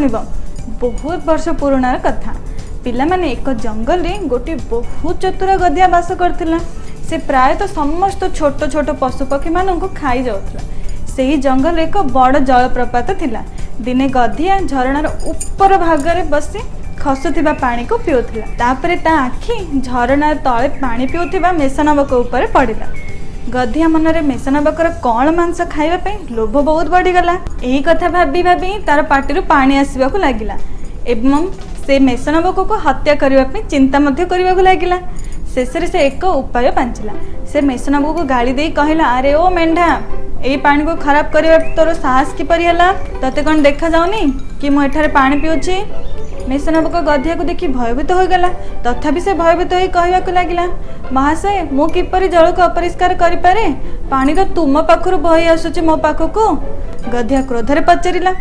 ଶୁଣିବ। ବହୁତ ବର୍ଷ ପୁରୁଣାର କଥା ପିଲାମାନେ, ଏକ ଜଙ୍ଗଲରେ ଗୋଟିଏ ବହୁତ ଚତୁର ଗଧିଆ ବାସ କରୁଥିଲା। ସେ ପ୍ରାୟତଃ ସମସ୍ତ ଛୋଟ ଛୋଟ ପଶୁପକ୍ଷୀମାନଙ୍କୁ ଖାଇ ଯାଉଥିଲା। ସେହି ଜଙ୍ଗଲରେ ଏକ ବଡ଼ ଜଳପ୍ରପାତ ଥିଲା। ଦିନେ ଗଧିଆ ଝରଣାର ଉପର ଭାଗରେ ବସି ଖସୁଥିବା ପାଣିକୁ ପିଉଥିଲା। ତାପରେ ତା ଆଖି ଝରଣା ତଳେ ପାଣି ପିଉଥିବା ମେଷନାବକ ଉପରେ ପଡ଼ିଲା। ଗଧିଆ ମନରେ ମେଷନାବକର କଅଁଳ ମାଂସ ଖାଇବା ପାଇଁ ଲୋଭ ବହୁତ ବଢ଼ିଗଲା। ଏହି କଥା ଭାବି ଭାବି ତାର ପାଟିରୁ ପାଣି ଆସିବାକୁ ଲାଗିଲା ଏବଂ ସେ ମେଷନାବକକୁ ହତ୍ୟା କରିବା ପାଇଁ ଚିନ୍ତା ମଧ୍ୟ କରିବାକୁ ଲାଗିଲା। ଶେଷରେ ସେ ଏକ ଉପାୟ ପାଞ୍ଚିଲା। ସେ ମେଷନାବକକୁ ଗାଳି ଦେଇ କହିଲା, ଆରେ ଓ ମେଣ୍ଢା, ଏଇ ପାଣିକୁ ଖରାପ କରିବା ତୋର ସାହସ କିପରି ହେଲା? ତତେ କ'ଣ ଦେଖାଯାଉନି କି ମୁଁ ଏଠାରେ ପାଣି ପିଉଛି? ମେଷନାବକ ଗଧିଆକୁ ଦେଖି ଭୟଭୀତ ହୋଇଗଲା। ତଥାପି ସେ ଭୟଭୀତ ହୋଇ କହିବାକୁ ଲାଗିଲା, ମହାଶୟ, ମୁଁ କିପରି ଜଳକୁ ଅପରିଷ୍କାର କରିପାରେ? ପାଣି ତ ତୁମ ପାଖରୁ ବହି ଆସୁଛି ମୋ ପାଖକୁ। ଗଧିଆ କ୍ରୋଧରେ ପଚାରିଲା,